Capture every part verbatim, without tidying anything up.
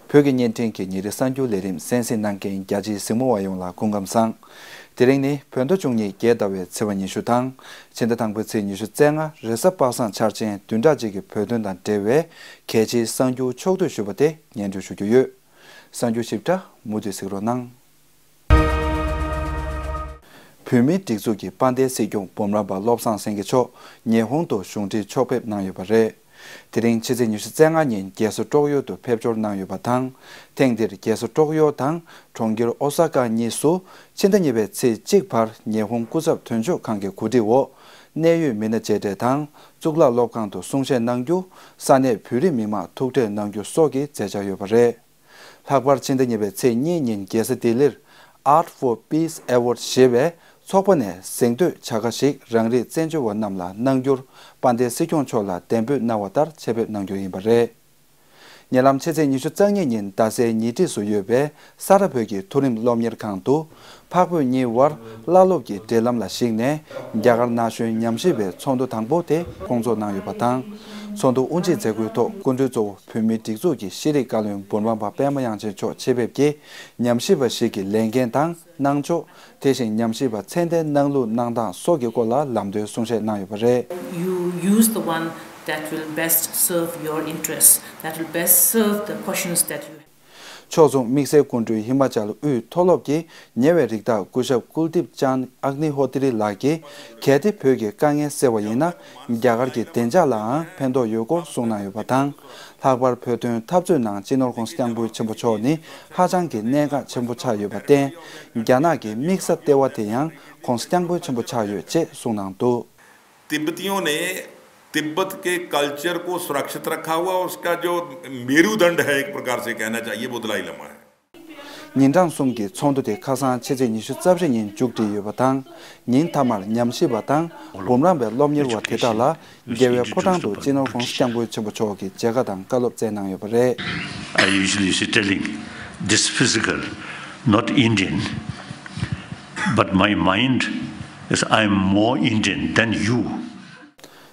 བོད་ཀྱི་བརྙན་འཕྲིན་གྱི་ཉིན་རེའི་གསར་འགྱུར་ལས་རིམ་གསན་གཟིགས་གནང་མཁན་རྒྱ་ཆེའི་གཟིགས་མོ་བ་ཡོངས་ལ་སྐུ་ཁམས་བཟང་། དེ་རིང་ནི་བོད་ཟླ་བཅུ་གཉིས་རྒྱལ་ཟླ་བའི་ཚེས་པ་ཉི་ཤུ་དང་། ཕྱི་ཟླ་དང་པོའི་ཚེས་ཉི་ཤུ་རྩ་ལྔ་རེས་གཟའ་པ་སངས་འཆར་ཅན་བདུན་ཕྲག་གཅིག་གི་བོད་དོན་དང་འབྲེལ་བའི་གལ་ཆེའི་གསར་འགྱུར་ཕྱོགས་བསྡུས་ཞུས་པ་དེ་སྙན་སྒྲོན་ཞུ་རྒྱུ་ཡོད། གསར་འགྱུར་ཞིབ་ཕྲ་མུ་མཐུད་གཟིགས་རོགས་གནང་། བོད་མིའི་སྒྲིག་འཛུགས་ཀྱི་དཔལ་ལྡན་སྲིད་སྐྱོང་འབུམ་རམས་པ་བློ་བཟང་སེང་གེ་མཆོག་ཉི་ཧོང་དུ་གཞུང་འབྲེལ་ཕྱོགས་ཕེབས་གནང་ཡོད་པ་རེད། དེ་རིང་ཕྱི་ཚེས་ཉི་ཤུ་རྩ་ལྔ་ཉིན་རྒྱལ་ས་ཀྲོག་ཡོ་དུ་ཕེབས་འབྱོར་གནང་ཡོད་པ་དང་། ཐེངས་འདིར་རྒྱལ་ས་ཀྲོག་ཡོ་དང་གྲོང་ཁྱེར་ཨོ་ས་ཀ་གཉིས་སུ་ཕྱི་ཟླ་གཉིས་པའི་ཚེས་གཅིག་བར་ཉི་ཧོང་སྐུ་ཚབ་དོན་གཅོད་ཁང་གི་གོ་སྒྲིག་འོག་གནད་ཡོད་མི་སྣ་མཇལ་འཕྲད་དང་གཙུག་ལག་སློབ་ཁང་དུ་གསུང་བཤད་གནང་རྒྱུ། ས་གནས་བོད་རིགས་མི་མང་ཐུག་འཕྲད་གནང་རྒྱུ་སོགས་ཀྱི་མཛད་འཆར་ཡོད་པ་རེད། ལྷག་པར་ཕྱི་ཟླ་གཉིས་པའི་ཚེས་གཉིས་ཉིན་རྒྱལ་ས་ལྡི་ལིར་Art for Peace Award ཞེས་པའི་ཚོགས་པ་ནས་གཟེངས་བསྟོད་བྱ་དགའ་ཞིག་རང་རིགས་བཙན་བྱོལ་བ་རྣམས་ལ་གནང་རྒྱུར་དཔལ་ལྡན་སྲིད་སྐྱོང་མཆོག་ལ་གདན་འབོད་གནང་བ་ལྟར་ཆེད་ཕེབས་གནང་རྒྱུ་ཡིན་པ་རེད། ཉེ་ལམ་ཕྱི་ཚེས་ཉི་ཤུ་རྩ་གཉིས་ཉིན་རྡ་སའི་ཉེ་འཁྲིས་སུ་ཡོད་པའི་ས་རཱ་བོད་ཀྱི་མཐོ་རིམ་སློབ་གཉེར་ཁང་དུ། འཕགས་བོད་གཉིས་དབར་བླ་སློབ་ཀྱི་འབྲེལ་ལམ་ལ་གཞིགས་ནས་རྒྱ་གར་ན་གཞོན་ཉམས་ཞིབ་པའི་ཚོགས་འདུ་དང་པོ་དེ་སྐོང་ཚོགས་གནང་ཡོད་པ་དང་། ཚོགས་འདུ་དབུ་འབྱེད་མཛད་སྒོའི་ཐོག་སྐུ་མགྲོན་གཙོ་བོ་བོད་མིའི་སྒྲིག་འཛུགས་ཀྱི་ཤེས་རིག་བཀའ་བློན་འབུམ་རམས་པ་པད་མ་དབྱངས་ཅན་མཆོག་ཆེད་ཕེབས་ཀྱིས་ཉམས་ཞིབ་པ་ཞིག་གི་ལས་འགན་དང་གནང་ཕྱོགས། དེ་བཞིན་ཉམས་ཞིབ་པ་ཚད་ལྡན་གནང་ལུགས་གནང་སྟངས་སོགས་ཀྱི་སྐོར་ལ་ལམ་སྟོན་གསུང་བཤད་གནང་ཡོད་པ་རེད། You use the one that will best serve your interests, that will best serve the questions that you have. ཕྱོགས་མཚུངས་དམིགས་བསལ་སྐུ་མགྲོན་ཧི་མ་ཅལ་དབུས་མཐོ་སློབ་ཀྱི་ཉེ་བའི་རིགས་བདག་སྐུ་ཞབས་ཀུལ་དིབ་ཅན་ཨག་ནི་ཧོ་ཏི་རི་ལགས་ཀྱིས། གལ་ཏེ་བོད་ཀྱི་དཀའ་ངལ་སེལ་བ་ཡིན་ན། རྒྱ་གར་གྱི་བདེ་འཇགས་ལའང་ཕན་ཐོགས་ཡོད་སྐོར་གསུངས་གནང་ཡོད་པ་དང་། ལྷག་པར་བོད་དོན་འཐབ་རྩོད་ནང་སྤྱི་ནོར་༸གོང་ས་༸སྐྱབས་མགོན་ཆེན་པོ་མཆོག་ནི་ཧ་ཅང་གི་གནད་འགག་ཆེན་པོ་ཆགས་ཡོད་པར་བརྟེན། རྒྱ་ནག་གི་དམིགས་ས་ལྟེ་བ་དེ་ཡང་༸གོང་ས་༸སྐྱབས་མགོན་ཆེན་པོ་ཆགས་ཡོད་ཅེས་གསུངས་གནང་འདུག། तिब्बतियों ने तिब्बत के कल्चर को सुरक्षित रखा हुआ, उसका जो मेरुदंड है एक प्रकार से कहना चाहिए, वो दलाई लामा है। ཉིན་གྲངས་གསུམ་གྱི་ཚོགས་འདུ་དེ་ཁ་སང་ཕྱི་ཚེས་ཉི་ཤུ་རྩ་བཞི་ཉིན་མཇུག་སྒྲིལ་ཡོད་པ་དང་། ཉིན་མཐའ་མར་ཉམས་ཞིབ་པ་དང་འབུམ་རམས་པའི་སློབ་གཉེར་བ་དེ་དག་ལ་རྒྱལ་བའི་ཕོ་བྲང་དུ་སྤྱི་ནོར་༸གོང་ས་༸སྐྱབས་མགོན་ཆེན་པོ་མཆོག་གིས་མཇལ་ཁ་དང་བཀའ་སློབ་སྩལ་གནང་ཡོད་པ་རེད། I usually used to telling this physical, not Indian, but my mind is, I am more Indian than you.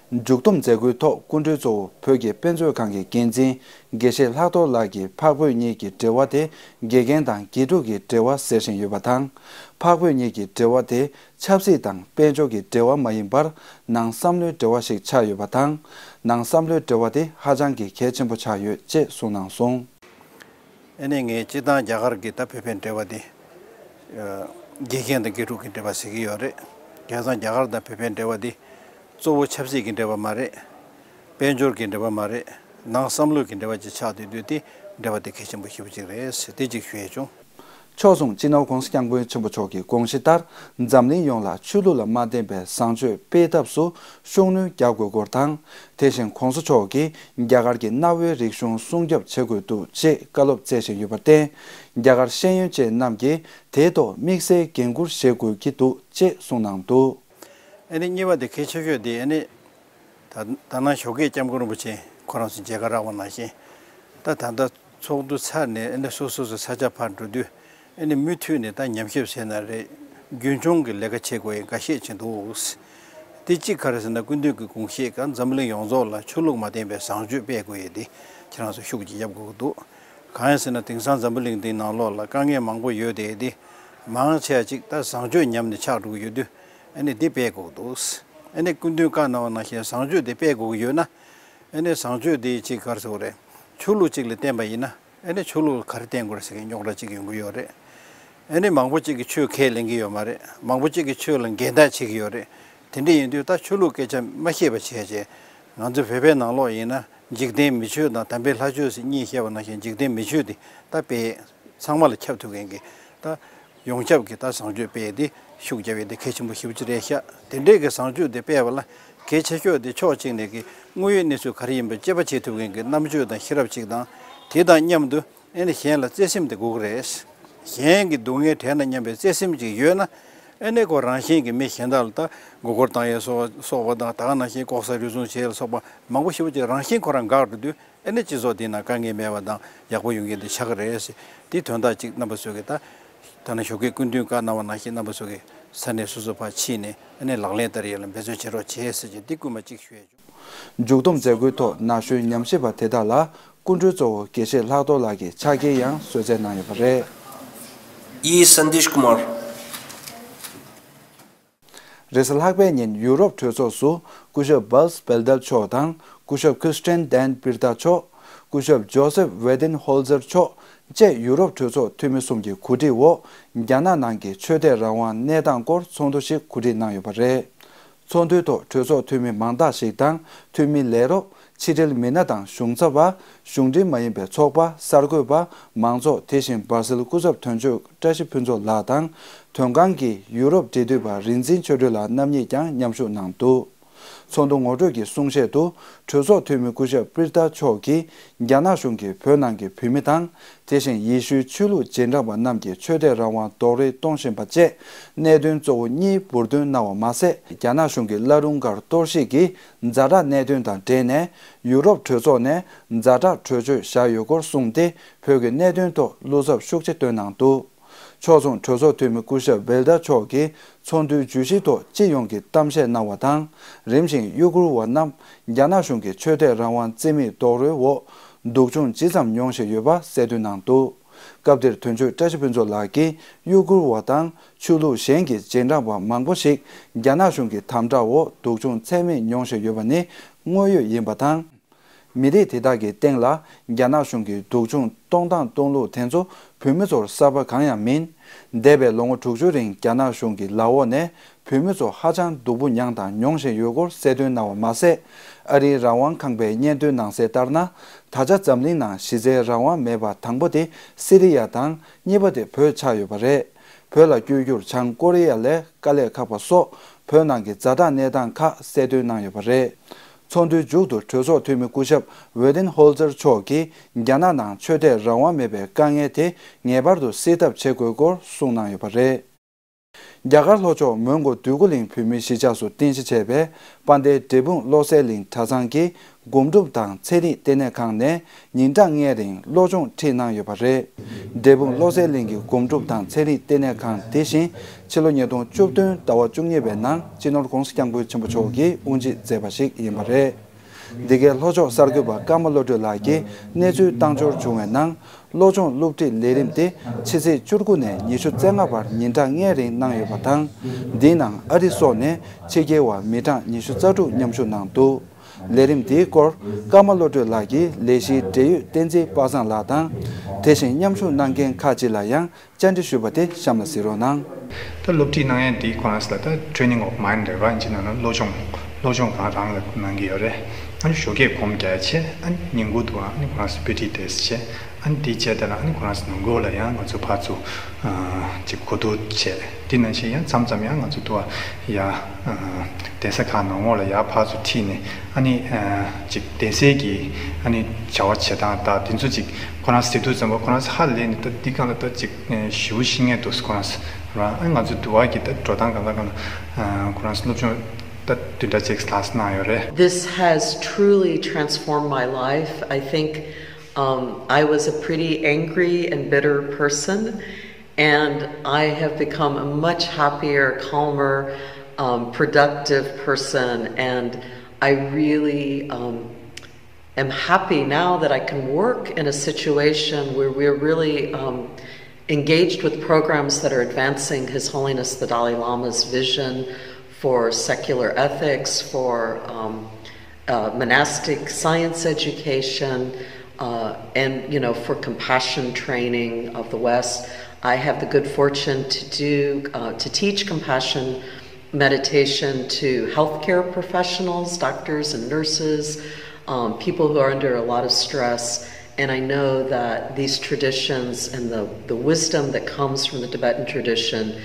མཇུག་བསྡོམས་མཛད་སྒོའི་ཐོག་སྐུ་མགྲོན་གཙོ་བོ་བོད་ཀྱི་དཔེ་མཛོད་ཁང་གི་འགན་འཛིན་དགེ་བཤེས་ལྷག་རྡོར་ལགས་ཀྱིས་འཕགས་བོད་གཉིས་ཀྱི་འབྲེལ་བ་དེ་དགེ་རྒན་དང་དགེ་ཕྲུག་གི་འབྲེལ་བ་ཟེར་བཞིན་ཡོད་པ་དང་། འཕགས་བོད་གཉིས་ཀྱི་འབྲེལ་བ་དེ་ཆབ་སྲིད་དང་དཔལ་འབྱོར་གྱི་འབྲེལ་བ་མ་ཡིན་པར་ནང་བསམ་བློའི་འབྲེལ་བ་ཞིག་ཆགས་ཡོད་པ་དང་། ནང་བསམ་བློའི་འབྲེལ་བ་དེ་ཧ་ཅང་གི་གལ་ཆེན་པོ་ཆགས་ཡོད་ཅེས་གསུངས་གནང་སོང་། ཨ་ནི་ངས་སྤྱིར་བཏང་རྒྱ་གར་གྱི་ད་བོད་པའི་འབྲེལ་བ་དེ། ཨ། དགེ་རྒན་དང་དགེ་ཕྲུག་གི་འབྲེལ་བ་ཟེར་གྱི་ཡོད་རེད། བྱས་ཙང་རྒྱ་གར་དང་བོད་པའི་འབྲེལ་བ་དེ་གཙོ་བོ་ཆབ་སྲིད་ཀྱི་འབྲེལ་བ་མ་རེད། དཔལ་འབྱོར་གྱི་འབྲེལ་བ་མ་རེད། ནང་བསམ་བློ་གི་འབྲེལ་བ་ཅིག་ཆགས་བསྡད་དུས་དེ་འབྲེལ་བ་དེ་གལ་ཆེན་པོ་ཞེ་པོ་ཅིག་རེད་ཟེར་དེ་གཅིག་ཞུ་ཡས་བྱུང་། ཕྱོགས་མཚུངས་སྤྱི་ནོར་༸གོང་ས་༸སྐྱབས་མགོན་ཆེན་པོ་མཆོག་གི་དགོངས་གཞི་ལྟར་འཛམ་གླིང་ཡོངས་ལ་ཆོས་ལུགས་ལ་མ་བརྟེན་པའི་བཟང་སྤྱོད་སྤེལ་ཐབས་སུ་ཤུགས་སྣོན་རྒྱག་དགོས་སྐོར་དང་། དེ་བཞིན་༸གོང་ས་མཆོག་གིས་རྒྱ་གར་གྱི་གནའ་བོའི་རིག་གཞུང་སྲུང་སྐྱོབ་བྱེད་དགོས་འདུག་ཅེས་བཀའ་སློབ་སྩལ་བཞིན་ཡོད་པར་བརྟེན། རྒྱ་གར་ཤེས་ཡོན་ཅན་རྣམས་ཀྱིས་དེའི་ཐོག་དམིགས་བསལ་འགན་འཁུར་བཞེས་དགོས་ཀྱི་འདུག་ཅེས་གསུངས་གནང་འདུག། ཨ་ནི་གཉིས་པ་དེ་གལ་ཆེ་ཤོས་དེ་ཨ་ནི། ད་ད་ནང་ཞོགས་ཀས་སྐྱབས་མགོན་རིན་པོ་ཆེ་ཁོ་རང་ཚོ་མཇལ་ཁ་རག་པ་ནང་བཞིན། ད་ད་ལྟ་ཚོགས་འདུ་ཚར་ནས་ཨ་ནི་སོ་སོ་སོ་ས་ཆ་ཕར་འགྲོ་དུས་ཨ་ནི་མུ་མཐུད་ནས་ད་ཉམས་ཞིབ་བྱས་ན་རེད། རྒྱུན་འཁྱོངས་ཀྱི་ལས་ཀ་བྱེད་དགོས་ཡིན་འགའ་ཤས་ཅིག་འདུག། དེ་གཅིག་ག་རེ་ཟེར་ན་སྐུ་མདུན་གྱི་དགོངས་བཞེད་གང་འཛམ་བུ་གླིང་ཡོངས་རྫོགས་ལ་ཆོས་ལུགས་མ་བརྟེན་པའི་བཟང་སྤྱོད་སྤེལ་དགོས་ཡས་དེ་ཁྱེད་རང་ཚོ་ཤུགས་ཀྱིས་རྒྱབ་དགོས་ཀྱི་འདུག། གང་ཡིན་ཟེར་ན་དེང་སང་འཛམ་བུ་གླིང་འདིའི་ནང་ལོགས་ལ་དཀའ་ངལ་མང་པོ་ཡོད་དེ་དེ་མང་ཆེ་བ་ཅིག་ད་བཟང་སྤྱོད་ཉམས་ནས་ཆགས་འགྲོ་གི་ཡོད་དུས་ཨ་ནི་འདི་སྤེལ་དགོས་ཀྱི་འདུག། ཨ་ནི་སྐུ་མདུན་བཀའ་གནང་བ་ནང་བཞིན་བཟང་སྤྱོད་དེ་སྤེལ་དགོས་ཀྱི་ཡོད་ན། ཨ་ནི་བཟང་སྤྱོད་དེ་ཅིག་ག་རེ་ཟེར་དགོས་རེད། ཆོས་ལུགས་གཅིག་ལ་བརྟེན་པ་ཡིན་ན། ཨ་ནི་ཆོས་ལུགས་ལ་ག་རེ་བརྟེན་དགོས་རེད་ཟེར་མཁན་རྙོག་དྲ་གཅིག་ཡོང་གི་ཡོད་རེད། ཨ་ནི་མང་པོ་གཅིག་གིས་ཆོས་ཁས་ལེན་གྱི་ཡོད་མ་རེད། མང་པོ་གཅིག་གིས་ཆོས་ལ་འགལ་ཟླ་བྱེད་ཀྱི་ཡོད་རེད། དེ་འདྲ་ཡིན་དུས་ད་ཆོས་ལུགས་སྐད་ཆ་མ་བཤད་པ་བྱས་བྱས། ང་ཚོ་བོད་པའི་ནང་ལོགས་ཡིན་ན་འཇིག་རྟེན་མི་ཆོས་དང་དམ་པའི་ལྷ་ཆོས་ཟེར་གཉིས་བཤད་པ་ནང་བཞིན་འཇིག་རྟེན་མི་ཆོས་དེ་ད་དཔེ་ཚང་མ་ལ་ཁྱབ་ཐུབ་མཁན་གྱི་ད། ཡོངས་ཁྱབ་ཀྱི་ད་བཟང་སྤྱོད་སྤེལ་ཏེ་ཤུགས་རྒྱབ་ཡས་དེ་གལ་ཆེན་པོ་ཞེ་པོ་ཅིག་རེད་ཤག། དེ་འདྲས་ཀྱི་བཟང་སྤྱོད་དེ་སྤེལ་བ་ལ་གལ་ཆེ་ཤོས་དེ་ཕྱོགས་གཅིག་ནས་ཀྱི་དངོས་ཡོད་གནས་ཚུལ་ག་རེ་ཡིན་པ་དཔྱད་པ་བྱེད་ཐུབ་མཁན་གྱི་རྣམ་དཔྱོད་དང་ཤེས་རབ་ཅིག་དང་། དེ་དང་མཉམ་དུ་ཨེ་ནི་གཞན་ལ་བརྩེ་སེམས་དེ་དགོས་ཀྱི་རེད། གཞན་གྱི་སྡུག་བསྔལ་དྲན་ན་སྙམ་པའི་བརྩེ་སེམས་ཅིག་ཡོད་ན། ཨེ་ནི་ཁོ་རང་བཞིན་གྱི་མི་གཞན་དག་ལ་ད་མགོ་སྐོར་བཏང་ཡས་སོགས་པ་དང་། ད་ག་ནང་བཞིན་ལྐོག་ཟ་རུལ་སུངས་བྱས་ལ་སོགས་པ་མང་པོ་ཞེ་པོ་ཅིག་རང་བཞིན་ཁོ་རང་འགག་འགྲོ་དུས། ཨ་ནི་སྤྱི་ཚོགས་འདི་ནང་དཀའ་ངལ་མེད་པ་དང་ཡག་པོ་ཡོང་གི་འདི་ཆགས་ཀྱི་རེད་ཟེར། འདི་དོན་དག་ཅིག་རྣམ་པ་ཚོ་གིས་ད། ད་ནི་ཞོགས་ཀས་སྐུ་མདུན་བཀའ་གནང་བ་ནང་བཞིན་རྣམ་པ་ཚོ་གིས་ས་གནས་སོ་སོ་ཕར་ཕྱིན་ནས་ཨ་ནི་ལག་ལེན་བསྟར་ཡས་ལ་འབད་བརྩོན་བྱེད་རོགས་བྱེད་ཟེར་གྱི་འདི་སྐུལ་མ་གཅིག་ཞུ་ཡས་བྱུང་། མཇུག་བསྡོམས་མཛད་སྒོའི་ཐོག་ན་གཞོན་ཉམས་ཞིབ་པ་དེ་དག་ལ་ སྐུ་མགྲོན་གཙོ་བོ་དགེ་བཤེས་ལྷག་རྡོར་ལགས་ཀྱིས་ཕྱག་འཁྱེར་ཡང་གསོལ་སྩལ་གནང་ཡོད་པ་རེད། ཡི་སན་དིཤ་ཀུ་མར། རེས་གཟའ་ལྷག་པའི་ཉིན་ཡུ་རོབ་གྲོས་ཚོགས་སུ་སྐུ་ཞབས་བཱལ་སི་བེལ་ཏལ་མཆོག་དང་སྐུ་ཞབས་ཁྲིས་ཏན་ཌན་པིར་ཏ་མཆོག་སྐུ་ཞབས་ཇོ་སེབ་ཝེ་ཏིན་ཧོལ་ཛེར་མཆོག་བཅས་ཡུ་རོབ་གྲོས་ཚོགས་འཐུས་མི་གསུམ་གྱི་གོ་སྒྲིག་འོག་རྒྱ་ནག་ནང་གི་ཆོས་དད་རང་དབང་གནས་སྟངས་སྐོར་ཚོགས་འདུ་ཞིག་གོ་སྒྲིག་གནང་ཡོད་པ་རེད། ཚོགས་འདུའི་ཐོག་གྲོས་ཚོགས་འཐུས་མི་མང་དག་ཞིག་དང་འཐུས་མི་ལས་རོགས། ཕྱི་འབྲེལ་མི་སྣ་དང་གཞུང་ཚབ་པ། གཞུང་འབྲེལ་མ་ཡིན་པའི་ཚོགས་པ། གསར་འགོད་པ། མང་ཚོགས། དེ་བཞིན་སྦར་སིལ་སྐུ་ཚབ་དོན་གཅོད་བཀྲ་ཤིས་ཕུན་ཚོགས་ལགས་དང་། དོན་ཁང་གི་ཡུ་རོབ་འབྲེལ་མཐུད་པ་རིག་འཛིན་ཆོས་སྒྲོན་ལགས་རྣམ་གཉིས་ཀྱང་མཉམ་ཞུགས་གནང་འདུག་ཚོགས་འདུ་ངོ་སྤྲོད་ཀྱི་གསུང་བཤད་དུ། གྲོས་ཚོགས་འཐུས་མི་སྐུ་ཞབས་པིར་ཏ་མཆོག་གིས། རྒྱ་ནག་གཞུང་གིས་བོད་ནང་གི་བོད་མི་དང་། དེ་བཞིན་ཡེ་ཤུའི་ཆོས་ལུགས་རྗེས་འབྲང་པ་རྣམས་ཀྱི་ཆོས་དད་རང་དབང་རྡོག་རོལ་གཏོང་བཞིན་པ་བཅས་གནད་དོན་གཙོ་བོ་གཉིས་འབུར་འདོན་གནང་བ་མ་ཟད། རྒྱ་ནག་གཞུང་གི་བླ་རུང་སྒར་གཏོར་བཤིག་གི་ཛ་དྲག་གནད་དོན་དང་འབྲེལ་ནས་ཡུ་རོབ་གྲོས་ཚོགས་ནས་ཛ་དྲག་གྲོས་ཆོད་བཞག་ཡོད་སྐོར་གསུངས་ཏེ། བོད་ཀྱི་གནད་དོན་ཐོག་བློ་འཚབ་ཤུགས་ཆེ་བཏོན་གནང་འདུག་ཕྱོགས་མཚུངས་གྲོས་ཚོགས་འཐུས་མི་སྐུ་ཞབས་བེལ་ཏ་མཆོག་གིས་ཚོགས་འདུའི་བརྗོད་གཞིའི་ཐོག་སྤྱི་ཡོངས་ཀྱི་གཏམ་བཤད་གནང་བ་དང་། རིམ་བཞིན་གཡོ་འགུལ་བ་རྣམས་རྒྱ་ནག་གཞུང་གི་ཆོས་དད་རང་དབང་རྩིས་མེད་རྡོག་རོལ་འོག་སྡུག་སྦྱོང་ཇི་ཙམ་མྱོང་བཞིན་ཡོད་པ་གསལ་སྟོན་གནང་འདུག་སྐབས་དེར་དོན་གཅོད་བཀྲ་ཤིས་ཕུན་ཚོགས་ལགས་ཀྱིས་གཡོ་འགུལ་བ་དང་ཆོས་ལུགས་གཞན་གྱི་རྗེས་འབྲང་པ་མང་པོ་ཞིག་རྒྱ་ནག་གཞུང་གི་དམ་དྲག་འོག་སྡུག་སྦྱོང་ཚད་མེད་མྱོང་བཞིན་ཡོད་པ་ནི་དངོས་ཡོད་ཡིན་པ་དང་། མི་རིགས་དེ་དག་གི་སྟེང་ལ་རྒྱ་ནག་གཞུང་གི་སྡུག་སྦྱོང་གཏོང་སྟངས་གཏོང་ལུགས་དེ་ཚོ་བོད་མི་ཚོར་གསར་པ་གང་ཡང་མིན། འདས་པའི་ལོ་ངོ་དྲུག་ཅུ་རིང་རྒྱ་ནག་གཞུང་གི་ལག་འོག་ནས་བོད་མི་ཚོ་ཧ་ཅང་སྡུག་པོ་མྱངས་དང་མྱོང་བཞིན་ཡོད་སྐོར་གསལ་སྟོན་གནང་བ་མ་ཟད། ཨ་རིའི་རང་དབང་ཁང་པའི་སྙན་ཐོའི་ནང་གསལ་ལྟར་ན། ད་ཆ་འཛམ་གླིང་ནང་གཞི་རྩའི་རང་དབང་མེད་པ་དང་པོ་དེ་སི་རི་ཡ་དང་གཉིས་པ་དེ་བོད་ཆགས་ཡོད་པ་རེད། བོད་ལ་བསྐྱོད་རྒྱུར་བྱང་ཀོ་རི་ཡ་ལས་དཀའ་ལས་ཁག་པ་སོགས་བོད་ནང་གི་ཛ་དྲག་གནས་སྟངས་ཁག་གསལ་སྟོན་གནང་ཡོད་པ་རེད། ཚོགས་འདུའི་མཇུག་ཏུ་གྲོས་ཚོགས་འཐུས་མི་སྐུ་ཞབས་ཝེ་ཏིན་ཧོལ་ཛེར་མཆོག་གིས་རྒྱ་ནག་ནང་ཆོས་དད་རང་དབང་མེད་པའི་དཀའ་ངལ་དེ་ངེས་པར་དུ་སེལ་ཐབས་བྱེད་དགོས་སྐོར་གསུངས་གནང་ཡོད་པ་རེད། རྒྱ་གར་ལྷོ་ཕྱོགས་མོན་གྷོ་འདོད་རྒུ་གླིང་བོད་མིའི་གཞིས་ཆགས་སུ་རྟེན་གཞི་བྱས་པའི་དཔལ་ལྡན་འབྲས་སྤུངས་བློ་གསལ་གླིང་གྲྭ་ཚང་གི་སྒོམ་སྒྲུབ་དང་ཚན་རིག་ལྟེ་གནས་ཁང་ནས་ཉིན་གྲངས་ལྔའི་རིང་བློ་སྦྱོང་ཁྲིད་གནང་ཡོད་པ་རེད། འབྲས་སྤུངས་བློ་གསལ་གླིང་གི་སྒོམ་སྒྲུབ་དང་ཚན་རིག་ལྟེ་གནས་ཁང་དེ་བཞིན་ཕྱི་ལོ་ཉིས་སྟོང་བཅུ་བདུན་ཟླ་བ་བཅུ་གཉིས་པའི་ནང་སྤྱི་ནོར་༧གོང་ས་༧སྐྱབས་མགོན་ཆེན་པོ་མཆོག་གིས་དབུ་འབྱེད་མཛད་པ་ཞིག་ཡིན་པ་རེད། འདི་གའི་ལྷོ་ཕྱོགས་གསར་འགོད་པ་ཀརྨ་བློ་གྲོས་ལགས་ཀྱིས་གནས་ཚུལ་བཏང་འབྱོར་བྱུང་བའི་ནང་། སློབ་སྦྱོང་སློབ་ཁྲིད་ལས་རིམ་དེ་ཕྱི་ཚེས་བཅུ་དགུ་ནས་ཉི་ཤུ་རྩ་ལྔ་བར་ཉིན་གྲངས་ལྔའི་རིང་གནང་ཡོད་པ་དང་། འདིའི་ནང་ཨ་རི་སོགས་ནས་ཕྱི་རྒྱལ་བ་མི་གྲངས་ཉི་ཤུ་རྩ་དྲུག་མཉམ་ཞུགས་གནང་འདུག་ལས་རིམ་དེའི་སྐོར་ཀརྨ་བློ་གྲོས་ལགས་ཀྱིས་ལས་གཞིའི་འབྲེལ་ཡོད་བསྟན་འཛིན་པ་སངས་ལགས་དང་། དེ་བཞིན་མཉམ་ཞུགས་གནང་མཁན་ཁག་ཅིག་ལ་ཡང་བཅར་འདྲི་ཞུས་པ་དེ་གཤམ་ལ་གཟིགས་རོགས་གནང་། ད་སློབ་ཁྲིད་གནང་ཡས་འདི་ཁོ་རང་ཚོ་ལ་ད་ཊེ་རེ་ནིང་ཨོཕ་མའིན་ཌ་རེད་བ། ཨིན་ཇི་ནང་ན་བློ་སྦྱོང་། བློ་སྦྱོང་གང་རང་ལ་གནང་གི་ཡོད་རེད། ཨ་ནི་ཞོགས་ཀས་སྒོམ་རྒྱག་ཡས་བྱས། ཨ་ནི་ཉིན་གུང་དུ་ཨ་ནི་ཁོ་རང་ཚོ་དཔེ་ཁྲིད་དེ་བྱས། ཨ་ནི་འདི་བྱས་ད་ལ་ཨ་ནི་ཁོ་རང་ཚོ་ནང་ཁུལ་ལ་ཡང་ང་ཚོ་ཕར་ཚུར་ཨ་ཅིག་གོ་བསྡུར་བྱས། འདི་ནང་བཞིན་ཡང་མཚམས་མཚམས་ཡང་ང་ཚོ་དུ་བ་ཡ་ཨ་གདན་ས་ཁག་ནང་ལོགས་ལ་ཡ་ཕར་ཚུར་ཁྲིད་ནས། ཨ་ནི་ཨ་ཅིག་གདན་སའི་གི་ཨ་ནི་བྱ་བ་བྱེད་སྟངས་དང་དེ་ཚོ་ཅིག་ཁོ་རང་ཟེར་དུས་ཙམ་པ་ཁོ་རང་ཧ་ལས་ནས་ད་འདི་སྒང་ལ་ད་ཅིག་ཞེ་པོ་ཤེས་ངེས་འདུག་ཁོ་རང་རང་། ཨ་ང་ཚོ་དུ་བ་གི་ད་འགྲོ་སྟངས་གང་ལ་གང་ལ་ཁོ་རང་སློབ་སྦྱོང་ད་བདུན་ཕྲག་གཅིག་ལྷག་གནང་ཡོད་རེད། This has truly transformed my life. I think um, I was a pretty angry and bitter person, and I have become a much happier, calmer, um, productive person, and I really um, am happy now that I can work in a situation where we're really um, engaged with programs that are advancing His Holiness the Dalai Lama's vision for secular ethics, for um, uh, monastic science education, uh, and you know, for compassion training of the West. I have the good fortune to do uh, to teach compassion meditation to healthcare professionals, doctors and nurses, um, people who are under a lot of stress. And I know that these traditions and the, the wisdom that comes from the Tibetan tradition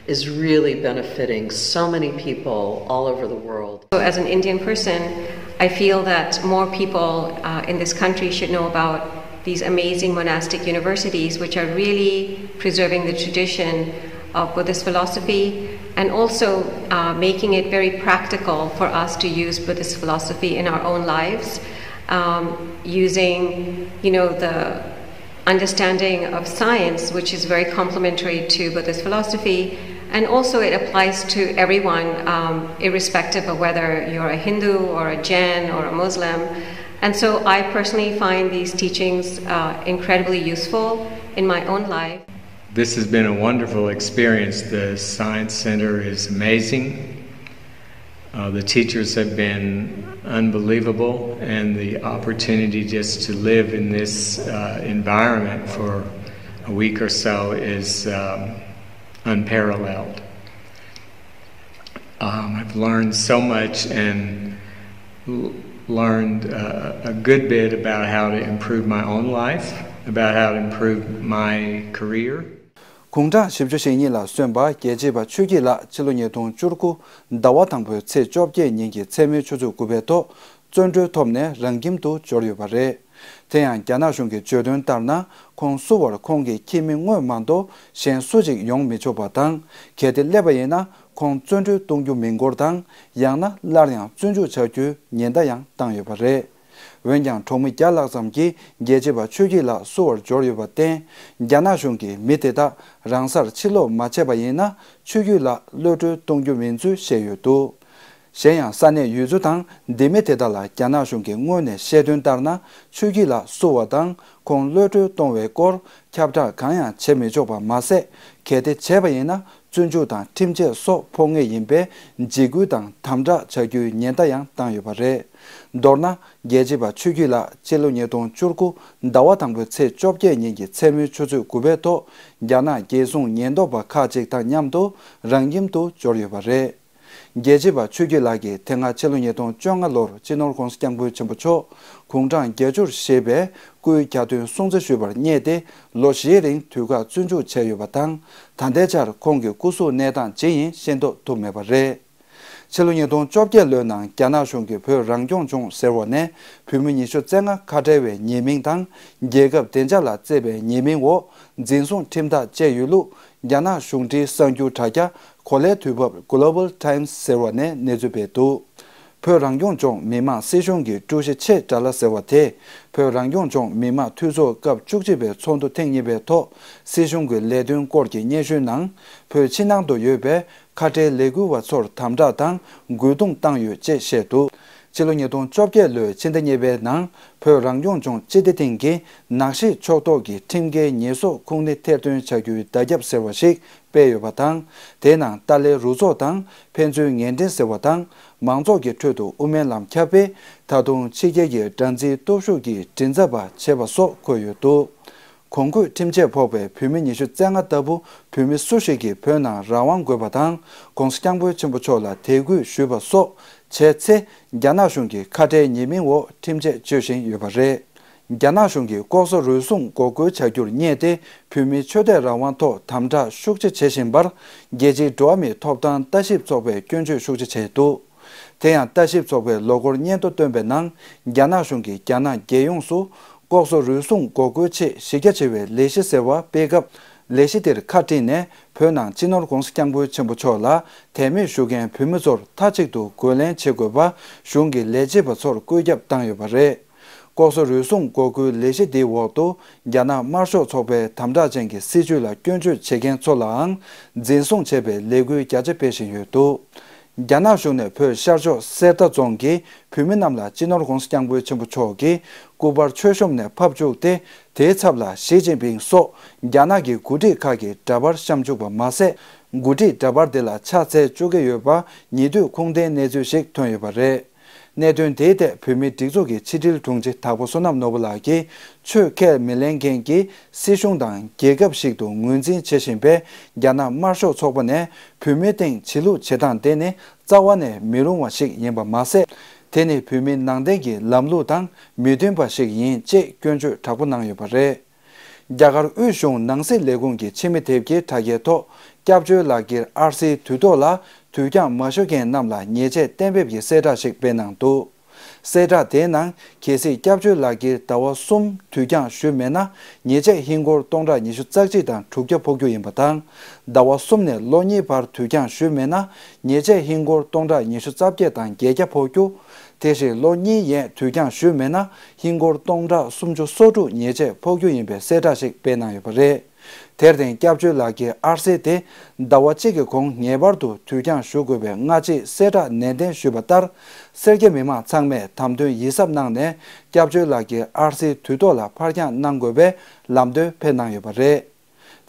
is really benefiting so many people all over the world. So, as an Indian person, I feel that more people uh, in this country should know about these amazing monastic universities, which are really preserving the tradition of Buddhist philosophy and also uh, making it very practical for us to use Buddhist philosophy in our own lives, um, using, you know, the understanding of science, which is very complementary to Buddhist philosophy, and also it applies to everyone, um, irrespective of whether you're a Hindu or a Jain or a Muslim. And so I personally find these teachings uh, incredibly useful in my own life. This has been a wonderful experience. The Science Center is amazing. Uh, the teachers have been unbelievable, and the opportunity just to live in this uh, environment for a week or so is um, unparalleled. Um, I've learned so much and l- learned uh, a good bit about how to improve my own life, about how to improve my career. དགུང་གྲངས་བཞི་བཅུ་ཞེ་གཉིས་ལ་སོན་པ་རྒྱལ་གཅེས་པ་ཆོས་སྐྱིད་ལགས་ཕྱི་ལོ་ཉིས་སྟོང་བཅུ་དགུ་ཟླ་བ་དང་པོའི་ཚེས་བཅོ་བརྒྱད་ཉིན་གྱི་མཚན་མོའི་ཆུ་ཚོད་དགུ་པའི་ཐོག་བཙོན་གྲོལ་ཐོབ་ནས་རང་ཁྱིམ་དུ་འབྱོར་ཡོད་པ་རེད། དེ་ཡང་རྒྱ་ནག་གཞུང་གིས་བརྗོད་དོན་ལྟར་ན། ཁོང་བསུ་བར་ཁོང་གི་ཁྱིམ་མི་དངོས་མ་གཏོགས་གཞན་སུ་ཞིག་ཡོང་མི་ཆོག་པ་དང་། གལ་ཏེ་སླེབས་པ་ཡིན་ན་ཁོང་བཙོན་གྲོལ་གཏོང་རྒྱུ་མིན་སྐོར་དང་། ཡང་ན་སླར་ཡང་བཙོན་འཇུག་བྱ་རྒྱུའི་ཉེན་བརྡ་ཡང་བཏང་ཡོད་པ་རེད། འོན་ཀྱང་གྲོགས་མི་བརྒྱ་ལྷག་ཙམ་གྱིས་རྒྱལ་གཅེས་པ་ཆོས་སྐྱིད་ལགས་བསུ་བར་འབྱོར་ཡོད་པར་བརྟེན། རྒྱ་ནག་གཞུང་གིས་མི་དེ་དག་རང་སར་ཕྱིར་ལོག་མ་བྱས་པ་ཡིན་ན། ཆོས་སྐྱིད་ལགས་གློད་གྲོལ་གཏོང་རྒྱུ་མིན་ཚུལ་བཤད་ཡོད་འདུག་གཞན་ཡང་ས་གནས་ཡུལ་ཚོ་དང་སྡེ་མི་དེ་དག་ལ་རྒྱ་ནག་གཞུང་གིས་སྔོན་ནས་བཤད་དོན་ལྟར་ན། ཆོས་སྐྱིད་ལགས་བསུ་བ་དང་ཁོང་གློད་གྲོལ་གཏོང་བའི་སྐོར་ཁྱབ་བསྒྲགས་གང་ཡང་བྱེད་མི་ཆོག་པ་མ་ཟད། གལ་ཏེ་བྱས་པ་ཡིན་ན། བཙོན་འཇུག་དང་ཁྲིམས་ཆད་སོགས་ཕོག་ངེས་ཡིན་པས། འཇིགས་སྐུལ་དང་དམ་དྲག་བྱ་རྒྱུའི་ཉེན་བརྡ་ཡང་བཏང་ཡོད་པ་རེད། མདོར་ན། རྒྱལ་གཅེས་པ་ཆོས་སྐྱིད་ལགས་ཕྱི་ལོ་ཉིས་སྟོང་བཅུ་དགུ་ཟླ་བ་དང་པོའི་ཚེས་བཅོ་བརྒྱད་ཉིན་གྱི་མཚན་མོའི་ཆུ་ཚོད་དགུ་པའི་ཐོག་རྒྱ་ནག་རྒྱལ་སྲུང་ཉེན་རྟོག་པ་ཁག་ཅིག་དང་མཉམ་དུ་རང་ཁྱིམ་དུ་འབྱོར་ཡོད་པ་རེད། རྒྱལ་གཅེས་པ་ཆོས་སྐྱིད་ལགས་ཀྱིས་དེ་སྔ་ཕྱི་ལོ་ཉིས་སྟོང་བཅོ་ལྔ་ལོར་སྤྱི་ནོར་༧གོང་ས་༧སྐྱབས་མགོན་ཆེན་པོ་མཆོག་དགུང་གྲངས་བརྒྱད་ཅུར་བཞེས་པའི་སྐུའི་གྱ་སྟོན་སྲུང་བརྩི་ཞུས་པར་བསྙད་དེ་ལོ་བཞིའི་རིང་དུས་བཀག་བཙོན་འཇུག་བྱས་ཡོད་པ་དང་། ད་ལྟའི་ཆར་ཁོང་གི་སྐུ་གཟུགས་གནས་སྟངས་ཇི་ཡིན་ཤེས་རྟོགས་ཐུབ་མེད་པ་རེད། ཕྱི་ལོ་ཉིས་སྟོང་བཅོ་བརྒྱད་ལོའི་ནང་རྒྱ་ནག་གཞུང་གིས་བོད་རང་སྐྱོང་ལྗོངས་ཟེར་བ་ནས་བོད་མི་ཉི་ཤུ་རྩ་ལྔ་ཁ་བྲལ་བའི་ཉེས་མིང་དང་། རྒྱལ་ཁབ་བདེ་འཇགས་ལ་བརྩེ་བའི་ཉེས་མིང་འོག་འཛིན་བཟུང་ཁྲིམས་ཐག་བཅད་ཡོད་ལུགས། རྒྱ་ནག་གཞུང་འབྲེལ་གསར་འགྱུར་དྲ་རྒྱ་གོ་ལའི་དུས་བབ་Global Times ཟེར་བ་ནས་གནས་ཚུལ་སྤེལ་འདུག་བོད་རང་སྐྱོང་ལྗོངས་མི་དམངས་སྲིད་གཞུང་གི་ཀྲུའུ་ཞི་ཆེ་དགྲ་ལྷ་ཟེར་བ་དེས། བོད་རང་སྐྱོང་ལྗོངས་མི་དམངས་འཐུས་ཚོགས་སྐབས་བཅུ་གཅིག་པའི་ཚོགས་འདུ་ཐེངས་གཉིས་པའི་ཐོག་སྲིད་གཞུང་གི་ལས་དོན་སྐོར་གྱི་སྙན་ཞུའི་ནང་། བོད་ཕྱི་ནང་དུ་ཡོད་པའི་ཁ་བྲལ་ལས་འགུལ་བ་ཚོར་དམ་དྲག་དང་རྒོལ་རྡུང་བཏང་ཡོད་ཅེས་བཤད་འདུག་ཕྱི་ལོ་ཉིས་སྟོང་བཅོ་བརྒྱད་ལོའི་ཕྱི་ཟླ་གཉིས་པའི་ནང་། བོད་རང་སྐྱོང་ལྗོངས་སྤྱི་བདེ་ཐིང་གིས་ནག་གཤིས་ཕྱོགས་གཏོགས་ཀྱི་ཁྲིམས་འགལ་ཉེས་གསོག་ཁུངས་སྣེ་ཐེར་འདོན་བྱ་རྒྱུའི་བརྡ་ཁྱབ་ཟེར་བ་ཞིག་སྤེལ་ཡོད་པ་དང་། དེའི་ནང་ཏཱ་ལའི་རུ་ཚོགས་དང་ཕན་ཚུན་ངན་འབྲེལ་ཟེར་བ་དང་། མང་ཚོགས་ཀྱི་ཁྲོད་དུ་དབུ་མའི་ལམ་ཁྱབ་སྤེལ། ད་དུང་ཕྱི་རྒྱལ་གྱི་དགྲར་འཛིན་སྟོབས་ཤུགས་ཀྱི་མགྲིན་ཚབ་པ་བྱེད་པ་སོགས་འཁོད་ཡོད་འདུག་གོང་འཁོད་ཁྲིམས་ཆད་ཕོག་པའི་བོད་མི་ཉི་ཤུ་རྩ་ལྔ་ལྟ་བུ་བོད་མི་སུ་ཞིག་གིས་བོད་ནང་རང་དབང་དགོས་པ་དང་། ༸གོང་ས་༸སྐྱབས་མགོན་ཆེན་པོ་མཆོག་ལ་དད་གུས་ཞུས་པ་སོགས་བྱས་ཚེ། རྒྱ་ནག་གཞུང་གིས་ཁ་བྲལ་ཉེས་མིང་འོག་ཁྲིམས་ཆད་གཅོད་བཞིན་ཡོད་པ་རེད། རྒྱ་ནག་གཞུང་གིས་ལྐོག་ཟ་རུལ་སུངས་འགོག་རྒོལ་བྱ་རྒྱུར་བསྙད་དེ། བོད་མིའི་ཆོས་དད་རང་དབང་ཐོག་དམ་དྲག་ཤུགས་ཆེ་བྱེད་བཞིན་པར། རྒྱལ་སྤྱིའི་འགྲོ་བ་མིའི་ཐོབ་ཐང་ལྟ་ཞིབ་ཚོགས་པས་སྐྱོན་བརྗོད་ཤུགས་ཆེ་བྱས་འདུག་དེ་ཡང་ལྟ་ཞིབ་ཚོགས་པས་ལོ་འཁོར་སྙན་ཐོ་བཏོན་པའི་ནང་། རྒྱ་ནག་གཞུང་གིས་རྒྱ་ནག་རྒྱལ་ཡོངས་སུ་ལྐོག་ཟ་རུལ་སུངས་འགོག་རྒོལ་ཆེད་གཞི་རྒྱ་ཆེ་བའི་ལས་གཞི་ཟེར་བ་སྤེལ་སྐབས། ལས་གཞི་དེར་ཁ་དཀྲིས་ནས་བོད་ནང་སྤྱི་ནོར་༸གོང་ས་༸སྐྱབས་མགོན་ཆེན་པོ་མཆོག་ལ་དད་མོས་ཞུ་མཁན་བོད་མི་ཚོར་མཐའ་གཅིག་ཏུ་རྒོལ་ལན་བྱེད་དགོས་པ་གཞུང་གི་ལས་བྱེད་པ་ཚོར་བཀོད་ཁྱབ་བཏང་ཡོད་པ་རེད། ལྐོག་ཟ་རུལ་སུངས་འགོག་རྒོལ་ལས་གཞི་འདིའི་འོག་ཏུ། རྒྱ་ནག་དམར་ཤོག་ཚོགས་པའི་དམ་དྲག་ཅན་གྱི་སྲིད་བྱུས་ལ་སྐྱོན་བརྗོད་བྱེད་མཁན་ཚོ་ལའང་འཛིན་བཟུང་བྱེད་པའི་ལས་འགུལ་རྒྱ་ཆེ་སྤེལ་བཞིན་ཡོད་འདུག་རྒྱ་ནག་གཞུང་ནས་བོད་ཤར་ཕྱོགས་གསེར་རྟ་རྫོང་གི་བོད་མི་རྣམས་ལ་སྤྱི་ནོར་༸གོང་ས་༸སྐྱབས་མགོན་ཆེན་པོ་མཆོག་གིས་སྐུ་པར་མཆོད་གཤོམ་ནས་ཕབ་བཅུག་སྟེ། དེའི་ཚབ་ལ་ཞི་ཅིན་ཕིང་སོགས་རྒྱ་ནག་གི་འགོ་ཁྲིད་ཁག་གི་འདྲ་པར་བཤམས་བཅུག་པ་མ་ཟད། འགོ་ཁྲིད་འདྲ་པར་དེ་ལ་ཕྱག་འཚལ་བཅུག་གི་ཡོད་པ་ཉེ་དུས་ཁུངས་ལྡན་གནས་ཚུལ་ཞིག་ཐོན་ཡོད་པ་རེད། གནད་དོན་དེའི་ཐད་བོད་མིའི་སྒྲིག་འཛུགས་ཀྱི་ཕྱི་དྲིལ་དྲུང་ཆེ་དྭགས་པོ་བསོད་ནམས་ནོར་བུ་ལགས་ཀྱིས། ཆོས་ཁས་མི་ལེན་མཁན་གྱིས་སྲིད་གཞུང་དང་རྒྱལ་ཁབ་ཞིག་ཏུ་ངོས་འཛིན་བྱེད་བཞིན་པའི་རྒྱ་ནག་དམར་ཤོག་ཚོགས་པ་ནས་བོད་མིའི་སྟེང་བྱེད་ལུགས་བྱེད་སྟངས་དེ་ནི་རྩ་བ་ནས་མི་རུང་བ་ཞིག་ཡིན་པ་མ་ཟད། དེ་ནི་བོད་མིའི་ནང་བསྟན་གྱི་ལམ་ལུགས་དང་མི་མཐུན་པ་ཞིག་ཡིན་ཅེས་སྐྱོན་བརྗོད་དྲག་པོ་གནང་ཡོད་པ་རེད། རྒྱ་གར་དབུས་གཞུང་ནང་སྲིད་ལས་ཁུངས་ཀྱི་ཕྱི་མི་དེབ་ཀྱི་དྲ་རྒྱའི་ཐོག་སྐྱབས་བཅོལ་ལག་འཁྱེར་ཨར་སིའི་དུས་ཐོག་ལ་དུས་འགྱངས་མ་ཞུ་མཁན་རྣམས་ལ་ཉེས་ཆད་གཏན་འབེབས་ཀྱི་གསལ་བསྒྲགས་ཤིག་སྤེལ་གནང་འདུག་གསལ་བསྒྲགས་དེའི་ནང་། གལ་སྲིད་སྐྱབས་བཅོལ་ལག་འཁྱེར་ཟླ་བ་གསུམ་དུས་འགྱངས་ཞུས་མེད་ན། ཉེས་ཆད་ཧིན་སྒོར་སྟོང་ཕྲག་ཉི་ཤུ་རྩ་གཅིག་དང་དྲུག་བརྒྱ་ཕོག་རྒྱུ་ཡིན་པ་དང་། ཟླ་བ་གསུམ་ནས་ལོ་གཉིས་བར་དུས་འགྱངས་ཞུས་མེད་ན། ཉེས་ཆད་ཧིན་སྒོར་སྟོང་ཕྲག་ཉི་ཤུ་རྩ་བརྒྱད་དང་བརྒྱད་བརྒྱ་ཕོག་རྒྱུ། དེ་བཞིན་ལོ་གཉིས་ཡན་དུས་འགྱངས་ཞུས་མེད་ན། ཧིན་སྒོར་སྟོང་ཕྲག་སུམ་ཅུ་སོ་དྲུག་ཉེས་ཆད་ཕོག་རྒྱུ་ཡིན་པའི་གསལ་བསྒྲགས་ཤིག་སྤེལ་གནང་ཡོད་པ་རེད། དེར་བརྟེན་སྐྱབས་བཅོལ་ལགས་ཀྱི་ཨར་སི་དེ་ཟླ་བ་གཅིག་གི་གོང་ངེས་པར་དུ་དུས་འགྱངས་ཞུ་དགོས་པའི་སྔ་རྗེས་གསལ་བསྒྲགས་ནན་ཏན་ཞུས་པ་ལྟར། སེར་སྐྱ་མི་མང་ཚང་མས་དམ་དོན་ཡིད་གཟབ་གནང་ནས་སྐྱབས་བཅོལ་ལགས་ཀྱི་ཨར་སི་དུས་ཐོག་ལ་ཕར་འགྱངས་གནང་དགོས་པའི་ལམ་སྟོན་ཕེབས་གནང་ཡོད་པ་རེད།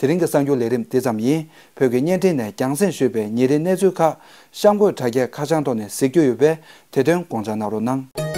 དེ་རིང་གི་གསར་འགྱུར་ལས་རིམ་འདི་ཙམ་ཡིན། བོད་ཀྱི་བརྙན་འཕྲིན་ནས་རྒྱང་སྲིང་ཞུས་པའི་ཉིན་རེའི་གནས་ཚུལ་ཁག་གཤམ་འཁོད་དྲ་རྒྱའི་ཁ་བྱང་ཐོག་ནས་གཟིགས་རྒྱུ་ཡོད་པས། དེ་དོན་དགོངས་འཇགས་གནང་རོགས་གནང་།